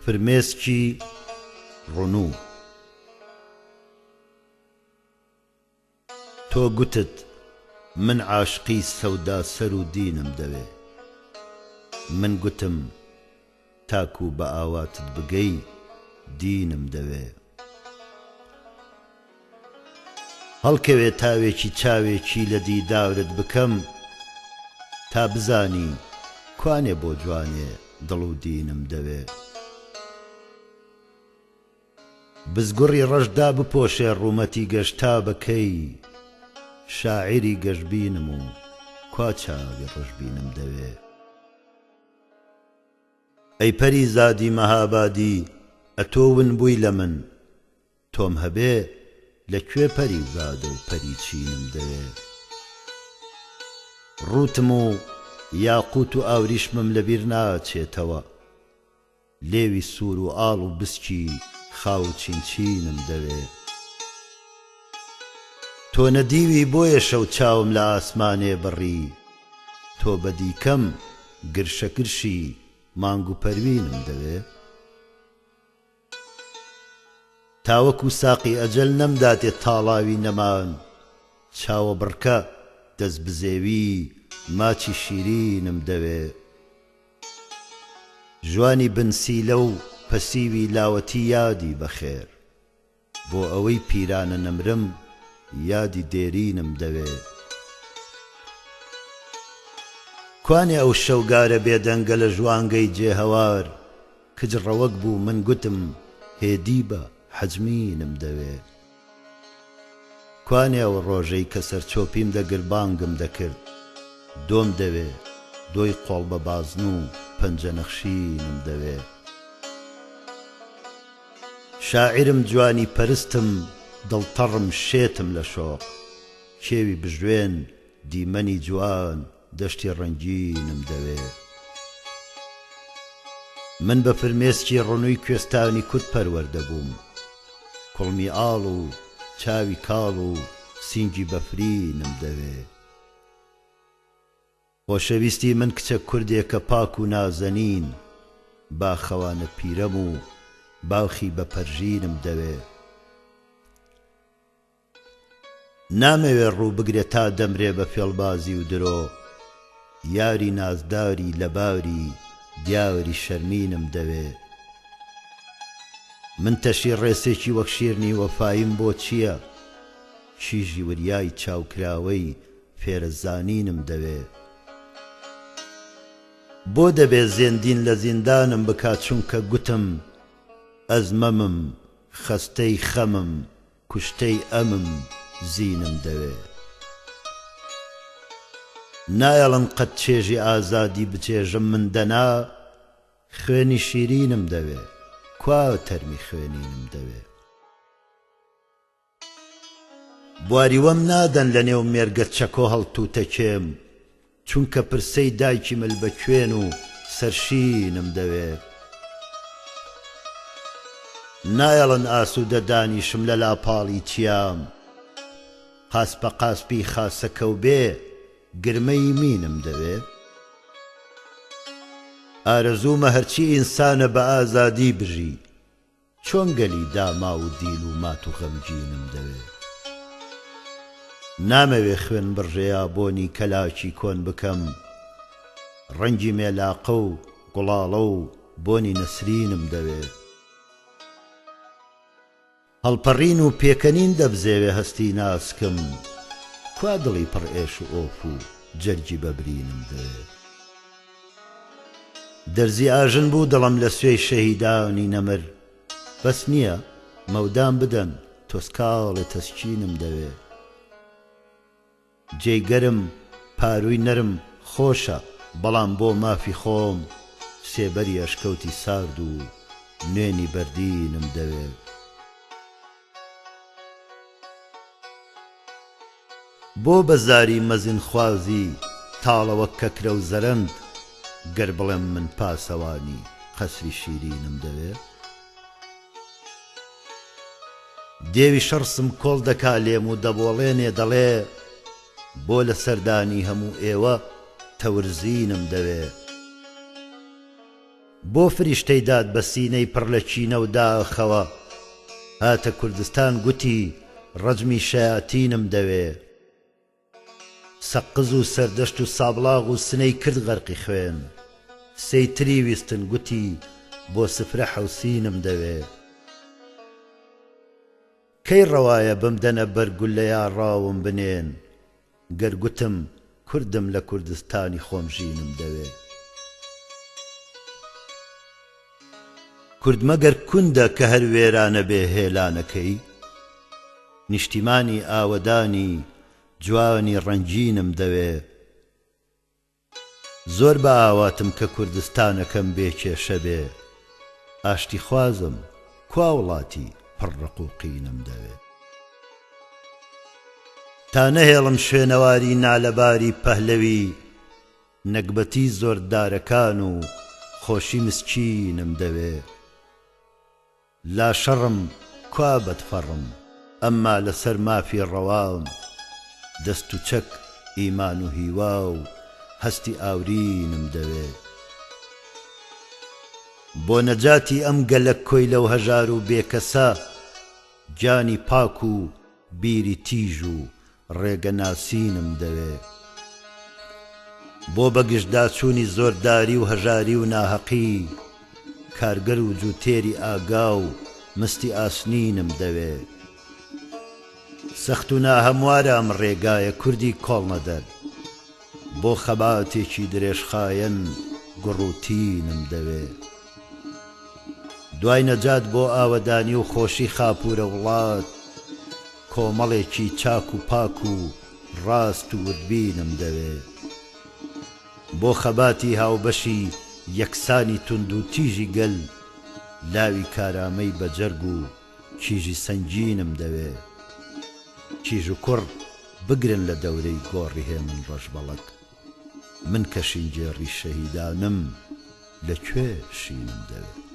فرمێسکی ڕونوو. تۆ گوتت من عاشقی سەوداسەر و دینم دەوێ. من گوتم تاکوو بە ئاواتت بگەی دینم دەوێ. هەڵکەوێ تاوێکی چاوێکی لە دیدارت بکەم تا بزانی کوانێ بۆ جوانێ دڵ و دینم دەوێ. بزگوڕی ڕەش دابپۆشێ ڕوومەتی گەش تا بە کەی شاعیری گەشبینم و کوا چاوی ڕەشبینم دەوێ. ئەی پەری زادی مەهابادی ئەتۆ ون بووی لە من تۆم هەبێ لە کوێ پەری زادە و پەری چینم دەوێ ڕووتم و یاقووت و ئاوریشمم لە بیر ناچێتەوە لێوی سوور و ئاڵ و بسکی خاو و چین چینم دەوێ تۆ نەدیوی بۆیە شەو چاوم لە ئاسمانێ بڕی تۆ بەدیکەم گرشە گرشی مانگ و پەروینم دەوێ. تاوەکو ساقی ئەجەل نەمداتێ تاڵاوی نەمان چاوەبڕکە دەست بزێوی ماچی شیرینم دەوێ ژوانی بن سیلە و پەسیوی لاوەتی یادی بەخێر بۆ ئەوەی پیرانە نەمرم یادی دێرینم دەوێ. کوانێ ئەو شەوگارە بێدەنگە لە ژوانگەی جێهەوار کچ ڕەوەک بوو من گوتم هێدی بە حەجمینم دەوێ. کوانێ ئەو ڕۆژەی کە سەرچۆپیم دەگرت بانگم دەکرد دۆم دەوێ دۆی قۆڵبەبازن و پەنجە نەخشینم دەوێ. شاعیرم جوانی پەرستم دڵتەڕم شێتم لە شۆق کێوی بژوێن دیمەنی جوان دەشتی ڕەنگینم دەوێ من بە فرمێسکی ڕنووی کوێستانی کورد پەروەردە بووم کوڵمی ئاڵ و چاوی کاڵ و سینگی بەفرینم دەوێ. خۆشەویستی من کچە کوردێکە پاک و نازەنین باخەوانە پیرەم و باخی بە پەرژینم دەوێ نامەوێ ڕوو بگرێ تا دەمرێ بە فێڵبازی و درۆ یاری نازداری لەباری دیاری شەرمینم دەوێ من تەشی ڕێسێکی وەک شیرنی وەفاییم بۆ چییە کیژی وریای چاوکراوەی فێرە زانینم دەوێ. بۆ دەبێ زێندین لە زیندانم بکا چونکە گوتم ئەز مەمم خەستەی خەمم کوشتەی ئەمم زینم دەوێ. نایەڵن قەت چێژی ئازادی بچێژم من دەنا خوێنی شیرینم دەوێ کوا تەرمی خوێنینم دەوێ. بواری وەم نادەن لە نێو مێرگە چەکۆ هەڵتووتەکێم چونکە پرسەی دایکی مل بە کوێن و سەرشینم دەوێ نایەڵن ئاسوودە دانیشم لە لاپاڵی چیام قاسپە قاسپی خاسەکەو بێ گرمەی مینم دەوێ ئارەزوومە هەرچی ئینسانە بە ئازادی بژی چۆن گەلی داماو و دیل و مات و غەمگینم دەوێ. نامەوێ خوێن بڕژێ یا بۆنی کەلاکی کۆن بکەم. ڕەنگی مێلاقە و گوڵاڵە و بۆنی نەسرینم دەوێ. هەڵپەڕین و پێکەنین دەبزێوێ هەستی ناسکم. کوا دڵی پڕ ئێش و ئۆف و جەرگی بەبرینم دەوێ. دەرزی ئاژن بوو دڵم لە سوێی شەهیدانی نەمر بەس نییە مەودام بدەن تۆسکاڵێ تەسکینم دەوێ جێی گەرم پارووی نەرم خۆشە بەڵام بۆ مافی خۆم سێبەری ئەشکەوتی سارد و نوێنی بەردینم دەوێ. بۆ بە زاری مەزنخوازی تاڵە وەک کەکرە و زەرەند گەر بڵێم من پاسەوانی قەسری شیرینم دەوێ؟ دێوی شەڕ سمکۆڵ دەکا لێم و دەبۆڵێنێ دەڵێ بۆ لە سەردانی هەموو ئێوە تەورزینم دەوێ؟ بۆ فریشتەی داد بە سینەی پڕ لە کینە و داخەوە هاتە کوردستان گوتی ڕەجمی شەیاتینم دەوێ. سەقز و سەردەشت و سابڵاغ و سنەی کرد غەرقی خوێن. سێی تری ویستن گوتی بۆ سفرە حوسینم دەوێ. کەی ڕەوایە بمدەنە بەر گوللە یا ڕاوم بنێن گەر گوتم کوردم لە کوردستانی خۆم ژینم دەوێ. کورد مەگەر کوندە کە هەر وێرانە بێ هێلانەکەی؟ نیشتیمانی ئاوەدانی جوانی ڕەنگینم دەوێ. زۆر بە ئاواتم کە کوردستانەکەم بێ کێشە بێ ئاشتیخوازم کوا وڵاتی پڕ ڕق و قینم دەوێ تا نەهێڵم شوێنەواری نالەباری پەهلەوی نەگبەتی زۆردارەکان و خۆشی مسکینم دەوێ. لا شەڕم کوا بەدفەڕم ئەمما لەسەر مافی ڕەوام دەست و چەک ئیمان و هیوا و هەستی ئاورینم دەوێ بۆ نەجاتی ئەم گەلە کۆیلە و هەژار و بێکەسە گیانی پاک و بیری تیژ و ڕێگە ناسینم دەوێ. بۆ بەگژداچوونی زۆرداری و هەژاری و ناهەقی، کارگەر و جووتێری ئاگا و مستی ئاسنینم دەوێ. سەخت و ناهەموارە ئەم ڕێگایە کوردی کۆڵنەدەر. بۆ خەباتێکی درێژخایەن گوڕ و تینم دەوێ. دوای نەجات بۆ ئاوەدانی و خۆشی خاپوورە وڵات، کۆمەڵێکی چاک و پاک و ڕاست و وردبینم دەوێ. بۆ خەباتی هاوبەشی یەکسانی توندوتیژی گەل، لاوی کارامەی بەجەرگ و کیژی سەنگینم دەوێ. کیژ و کوڕ بگرن لە دەورەی گۆڕی هێمن ڕەشبەڵەک. من کە شینگێڕی شەهیدانم لە کوێ شینم دەوێ.